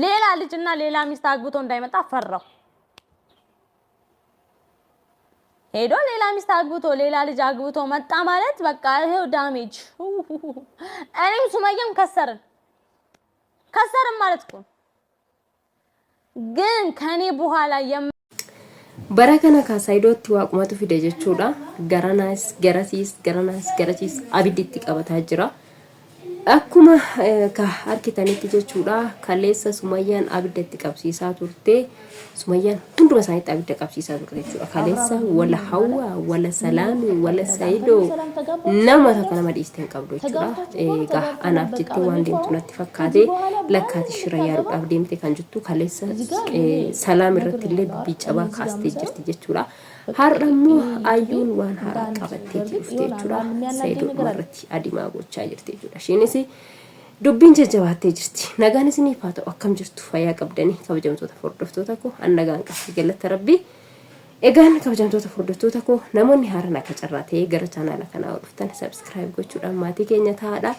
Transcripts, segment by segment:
ሌላ ልጅና ሌላ ሚስት አግብቶ እንዳይመጣ ፈራው። ሄዶ ሌላ ሚስት አግብቶ ሌላ ልጅ አግብቶ መጣ ማለት በቃ ይሄው damage። እኔም ሱመያም ከሰርን ከሰርን ማለት እኮ ግን ከኔ በኋላ Bara kana kaa Saayidootti waaqumatu fide jechuudha. Garanaas garasiis garanaas garasiis abiddi itti qabataa jira. Akkuma ka argitanitti jechuudha kaleessa Sumayyaan abidda itti qabsiisaa turte. Sumayyaan hunduma isaaniitti abidda qabsiisaa turte jechuudha. Kaleessa wala Hawwa, wala Salaami, wala Saayidoo nama takka nama dhiiste hin qabdu jechuudha. Egaa anaaf jettee waan deemtu natti fakkaate lakkaati shira yaaduudhaaf deemte kan jettu kaleessa Salaam irratti illee dubbii cabaa kaastee jirti jechuudha. Har'a immoo Ayyuun waan haaraa qabatteeti dhufte jechuudha. Saayidoo irratti adimaa gochaa jirti jechuudha. Isheenis dubbiin jajjabaattee jirti. Nagaan isiniif haa ta'u akkam jirtu fayyaa qabdanii kabajamtoota hordoftoota koo an nagaan qaba galata rabbii. Egaan kabajamtoota hordoftoota koo namoonni haaraan akka carraa ta'ee gara chaanaala kanaa dhuftan subscribe gochuudhaan maatii keenya ta'aadha.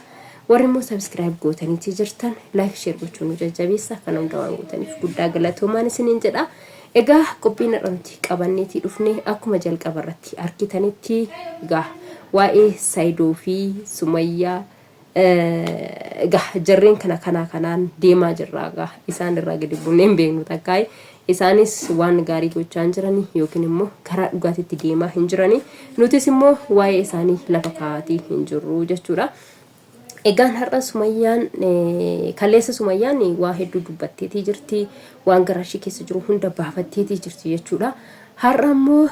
Warri immoo subscribe gootaniitii jirtan like share gochuun nu jajjabeessa kana hunda waan gootaniif guddaa galatoomaan isiniin jedha. Egaa qophiin har'a nuti qabanneetii dhufne akkuma jalqaba irratti argitanitti egaa waa'ee Saayidoo fi Sumayyaa egaa jarreen kana kanaa kanaan deemaa jirra egaa isaan irraa gadi buunee hin beeknu takkaa'e isaanis waan gaarii gochaa hin jiranii yookiin immoo karaa dhugaatitti deemaa hin jiranii nutis immoo waa'ee isaanii lafa kaa'atii hin jirru jechuudha. Egaan har'a Sumayyaan kaleessa Sumayyaan waa hedduu dubbatteetii jirti. Waan garaa ishee keessa jiru hunda baafatteetii jirti jechuudha. Har'a immoo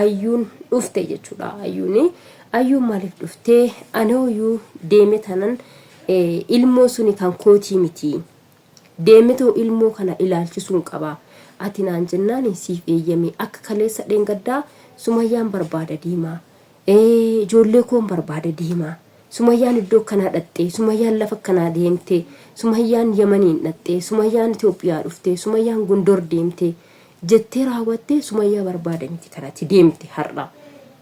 Ayyuun dhufte jechuudha. Ayyuun Ayyuun maaliif dhuftee anooyyuu deeme tanan ilmoo suni kan kootii miti. Deemetoo ilmoo kana ilaalchisuun qaba. Ati naan jennaan siif eeyyame akka kaleessa dheengaddaa Sumayyaan barbaada deemaa. Ee ijoollee koon barbaada deema. Sumayyaan iddoo akkanaa dhaqxee, Sumayyaan lafa akkanaa deemte, Sumayyaan Yamaniin dhaqxee, Sumayyaan Itoophiyaa dhufte, Sumayyaan Gondor deemte jettee raawwattee Sumayyaa barbaada miti kan ati deemte har'a.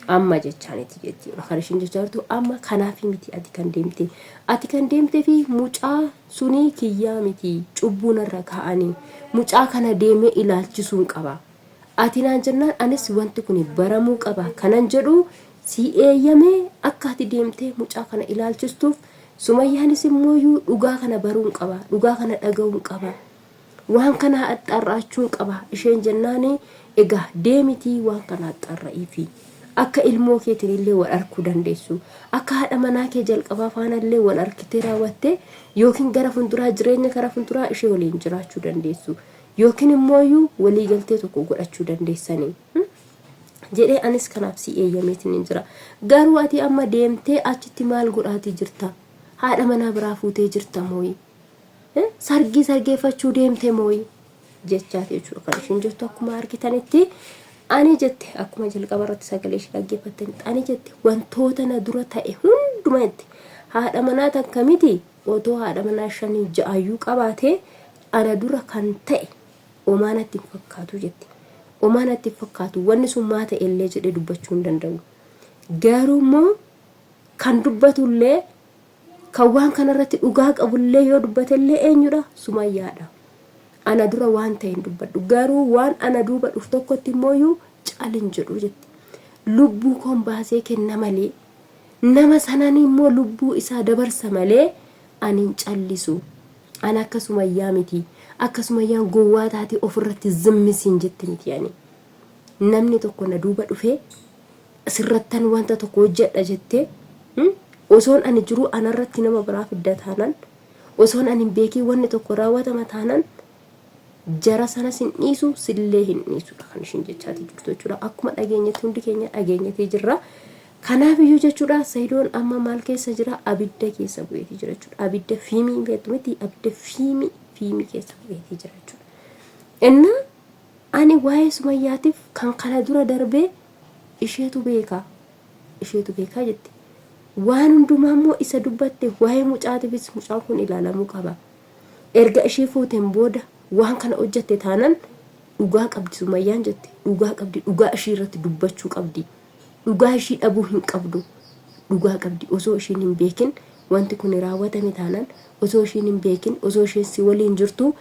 Amma jechaaniti jetti. Kan ishiin jechaa jirtu amma kanaafi miti ati kan deemte. Ati kan deemtee fi mucaa sunii kiyyaa miti cubbuu narra kaa'anii mucaa kana deemee ilaalchisuun qaba. Ati naan jennaan anis wanti kuni baramuu qaba kanan jedhu sii eeyyamee akka ati deemtee mucaa kana ilaalchistuuf Sumayyaanis immooyyuu dhugaa kana baruun qaba dhugaa kana dhaga'uun qaba waan kana axxaarra'achuun qaba isheen jennaani egaa deemitii waan kana axxaarra'iifi akka ilmoo keetiin illee wal arkuu dandeessu akka haadha manaa kee jalqabaa faana illee wal arkitee raawwattee yookiin gara funduraa jireenya gara funduraa ishee waliin jiraachuu dandeessu Yookiin immooyyuu walii galtee tokko godhachuu dandeessanii. Jedhee anis kanaaf si eeyyameetiin jira. Garuu ati amma deemtee achitti maal godhaatii jirta? Haadha manaa biraa fuutee jirta mooyi? Sargii sargeeffachuu deemte mooyi? Jechaati jechuudha kan ishiin jirtu akkuma argitanitti. Ani jette akkuma jalqaba irratti sagalee ishee dhaggeeffattanitti ani jette wantoota na dura ta'e hunduma jette haadha manaa takka miti otoo haadha manaa shanii ja'ayyuu qabaatee ana dura kan ta'e omaa natti hin fakkaatu jette. Omaa natti hin fakkaatu wanni sun maa ta'e illee jedhee dubbachuu hin danda'u. Garuu immoo kan dubbatullee kan waan kanarratti dhugaa qabullee yoo dubbatellee eenyudha? Sumayyaadha. Ana dura waan ta'e hin dubbadhu. Garuu waan ana duuba dhufu tokkotti immooyyuu calin jedhu jette. Lubbuu koon baasee kenna malee Nama sanan immoo lubbuu isaa dabarsa malee ani hin callisu. Ani akka Sumayyaa miti. Akka Sumayyaan gowwaa taatee ofirratti zimmi siin jette miti ani. Namni tokko na duuba dhufee sirrattan wanta tokko hojjedha jettee osoon ani jiruu anarratti nama biraa fidda taanaan osoon ani hin beekiin wanni tokko raawwatama taanaan jara sanas hin dhiisu sillee hin dhiisudha kan ishiin jechaatii jirtu jechuudha. Akkuma dhageenyetti hundi keenya dhageenyetii jirra. Kanaaf iyyuu jechuudha Sayidoon amma maal keessa jira abidda keessa bu'eetii jira jechuudha. Abidda fiimii beektu miti abidda fiimii fiimii keessa bu'eetii jira jechuudha. Inna ani waa'ee Sumayyaatiif kan kana dura darbee isheetu beeka isheetu beekaa jette. Waan hundumaa immoo isa dubbatte waa'ee mucaatiifis mucaan kun ilaalamuu qaba. Erga ishee fuuteen booda waan kana hojjatte taanan dhugaa qabdi Sumayyaan jette dhugaa qabdi dhugaa ishii irratti dubbachuu qabdi. Dhugaa ishii dhabuu hin qabdu. Dhugaa qabdi osoo ishiin hin beekin Wanti kun raawwatame taanaan osoo ishiin hin beekin, osoo isheen si waliin jirtuu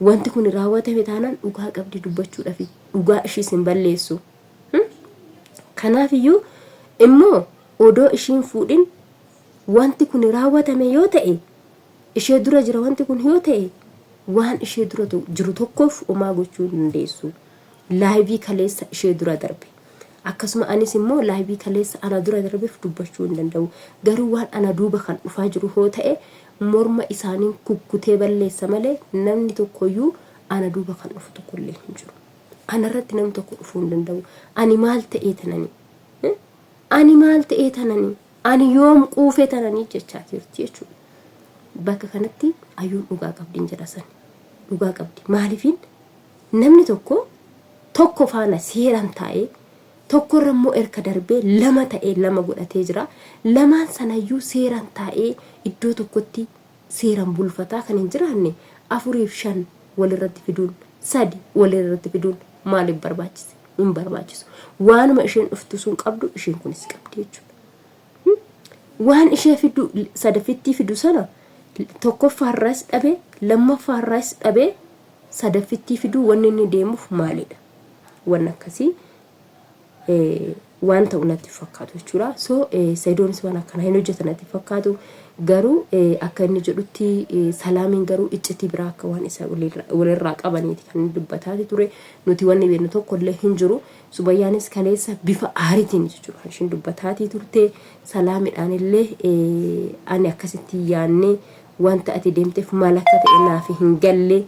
wanti kun raawwatame taanaan dhugaa qabdi dubbachuudhafi. Dhugaa ishiis hin balleessu. Kanaaf iyyuu immoo odoo ishiin fuudhin wanti kun raawwatame yoo ta'e, ishee dura jira wanti kun yoo ta'e, waan ishee dura jiru tokkoof homaa gochuu hin dandeessu. Laayivii kaleessa ishee dura darbe. Akkasuma anis immoo laayivii kaleessa ana dura darbeef dubbachuu hin danda'u. Garuu waan ana duuba kan dhufaa jiru hoo ta'e morma isaaniin kukkutee balleessa malee namni tokkoyyuu ana duuba kan dhufu tokkollee hin jiru. Anarratti namni tokko dhufuu hin danda'u. Ani maal ta'ee tanani? Ani maal ta'ee tanani? Ani yoom quufee tananii jechaa jirti jechuudha. Bakka kanatti ayyuun dhugaa qabdiin jedha sani. Dhugaa qabdi. Maaliifiin namni tokko tokko faana seeraan taa'ee tokkorra immoo erga darbee lama ta'ee lama godhatee jira. Lamaan sanayyuu seeraan taa'ee iddoo tokkotti seeraan bulfataa kan hin jiraanne afuriif shan walirratti fiduun sadi walirratti fiduun maaliif barbaachise? Hin barbaachisu. Waanuma isheen dhuftu sun qabdu isheen kunis qabdi jechuudha. Waan ishee fidu sadaffittii fidu sana tokkoffaarraas dhabe lammaffaarraas dhabe sadaffittii fiduu wanni inni deemuuf maalidha? Wanni akkasii waan ta'u natti fakkaatu jechuudha. So Sayidoonis waan akkanaa hin hojjeta natti fakkaatu. Garuu akka inni jedhutti Salaamiin garuu iccitii biraa akka waan isa walirraa qabaniiti kan inni dubbataati ture. Nuti wanni beeknu tokko illee hin jiru. Sumayyaanis kaleessa bifa aaritiin jechuudha kan ishiin dubbataatii turte. Salaamidhaan illee ani akkasitti yaannee wanta ati deemteef maal akka ta'e naaf hin galle.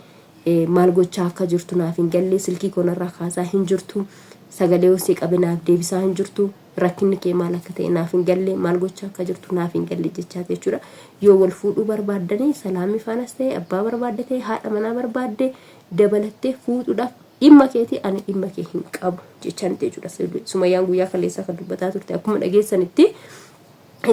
Maal gochaa akka jirtu naaf hin galle. Silkii koo narraa kaasaa hin jirtu. Sagalee osii qabe naaf deebisaa hin jirtu. Rakkinni kee maal akka ta'e naaf hin galle. Maal gochaa akka jirtu naaf hin galle jechaati jechuudha. Yoo wal fuudhuu barbaaddanii Salaamii faanas ta'e abbaa barbaadde ta'e haadha manaa barbaadde dabalattee fuudhuudhaaf dhimma keeti, ani dhimma kee hin qabu jechaan jechuudha. Sumayyaan guyyaa kaleessaa kan dubbataa turte akkuma dhageessanitti.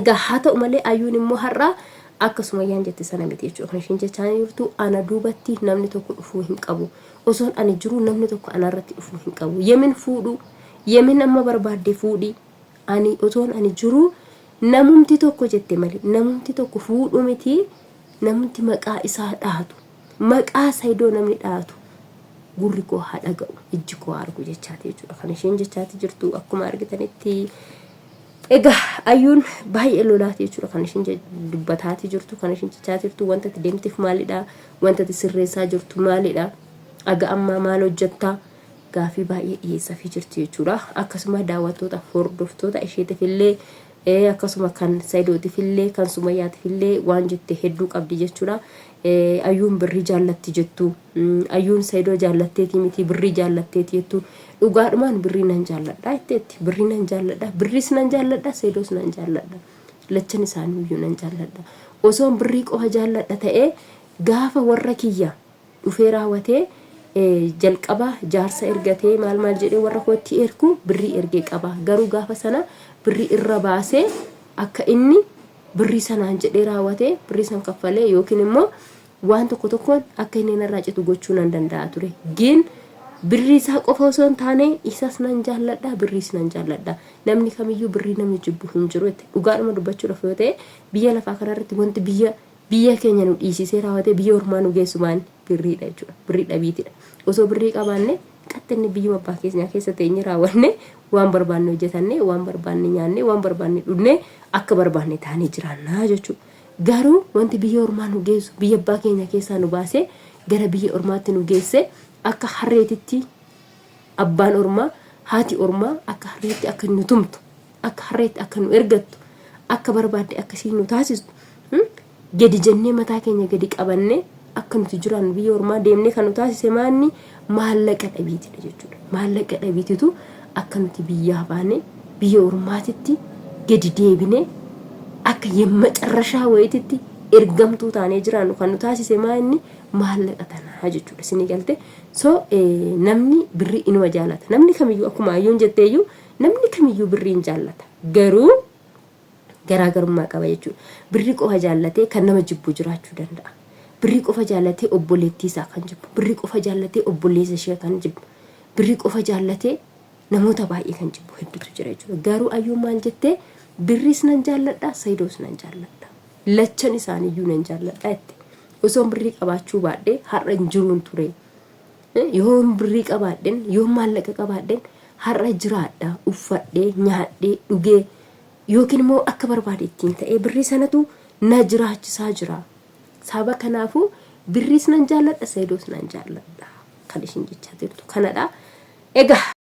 Egaa haa ta'u malee ayyuun immoo har'a akka Sumayyaan jette sana miti jechuudha. Kan isheen jechaa jirtu ana duubatti namni tokko dhufuu hin qabu. Osoon ani jiru namni tokko anarratti dhufuu hin qabu. Yemin fuudhu, yemin amma barbaadde fuudhi. Ani otoon ani jiru namumti tokko jette malee namumti tokko fuudhu miti, namumti maqaa isaa dhaatu. Maqaa Saidoo namni dhaatu gurri koo haa dhaga'u, ijji koo haa argu jechaati jechuudha. Kan isheen jechaati jirtu akkuma argitanitti. Egaa ayyuun baay'ee lolaati jechuudha kan isheen dubbataati jirtu, kan isheen jechaa jirtu wanta itti deemteef maalidha, wanta itti sirreessaa jirtu maalidha, aga ammaa maal hojjettaa gaafii baay'ee dhiyeessaafii jirti jechuudha. Akkasuma daawwattoota hordoftoota isheetiif illee akkasuma kan Saidootiif illee kan Sumayyaatiif illee waan jette hedduu qabdi jechuudha. Ayyuun birrii jaallatti jettu. Ayyuun Saidoo jaallatteetii miti birrii jaallatteeti jettu. Dhugaadhumaan birrii nan jaalladha jetteetti. Birrii nan jaalladha. Birriis nan jaalladha. Saidoos nan jaalladha. Lachan isaanii iyyuu nan jaalladha. Osoon birrii qofa jaalladha ta'ee gaafa warra kiyya dhufee raawwatee jalqaba jaarsa ergatee maal maal jedhee warra kootti ergu birrii ergee qaba. Garuu gaafa sana birrii irra baasee akka inni birrii sanaan jedhee raawwatee birrii san kaffalee yookiin immoo waan tokko tokkoon akka inni narraa citu gochuu nan danda'a ture. Gin birrii isaa qofa osoo hin taane isas nan jaalladha, birriis nan jaalladha. Namni kamiyyuu birrii namni jibbu hin jiru jette. Dhugaadhuma dubbachuudhaaf yoo ta'e biyya lafaa kanarratti wanti biyya biyya keenya nu dhiisisee raawwatee biyya ormaa nu geessu maal birriidha jechuudha. Birrii dhabiitidha. Osoo birrii qabaanne qaxxinni biyyuma abbaa keenyaa keessa teenye raawwanne waan barbaanne hojjetanne waan barbaanne nyaanne waan barbaanne dhugne akka barbaanne taanee jiraannaa jechuudha. Garuu wanti biyya ormaa nu geessu biyya abbaa keenya keessaa nu baasee gara biyya ormaatti nu geesse akka harreetitti abbaan ormaa haati ormaa akka harreetti akka nu tumtu, akka harreetti akka nu ergattu, akka barbaadde akkasii nu taasistu, gadi jennee mataa keenya gadi qabannee akka nuti jiraannu biyya ormaa deemnee kan nu taasise maanni maallaqa dhabiitidha jechuudha. Maallaqa dhabiititu akka nuti biyyaa baanee biyya ormaatitti gadi deebinee akka yemmacarrashaa wayititti ergamtuu taanee jiraannu kan nu taasise maanni maallaqa tanaa jechuudha. Isinii galte? So namni birrii inuma jaalata. Namni kamiyyuu akkuma ayyuun jetteeyyuu namni kamiyyuu birrii hin jaallata. Garuu garaagarummaa qaba jechuudha. Birrii qofa jaallatee kan nama jibbu jiraachuu danda'a. Birrii qofa jaallatee obboleettii isaa kan jibbu, birrii qofa jaallatee obboleessa ishee kan jibbu, birrii qofa jaallatee namoota baay'ee kan jibbu hedduutu jira jechuudha. Garuu ayyuun maal jettee birriis nan jaalladha, sayidoos nan jaalladha. Lachan isaaniiyyuu nan jaalladha jette. Osoon birrii qabaachuu baadhee har'a hin jiruun ture. Yoon birrii qabaadhen, yoon maallaqa qabaadhen har'a jiraadha, uffadhee, nyaadhee, dhugee yookiin immoo akka barbaade ittiin ta'ee birrii sanatu na jiraachisaa jira. Sababa kanaafuu birriis nan jaalladha, Sayidoos nan jaalladha. Kan ishiin jechaa jirtu kanadha. Egaa.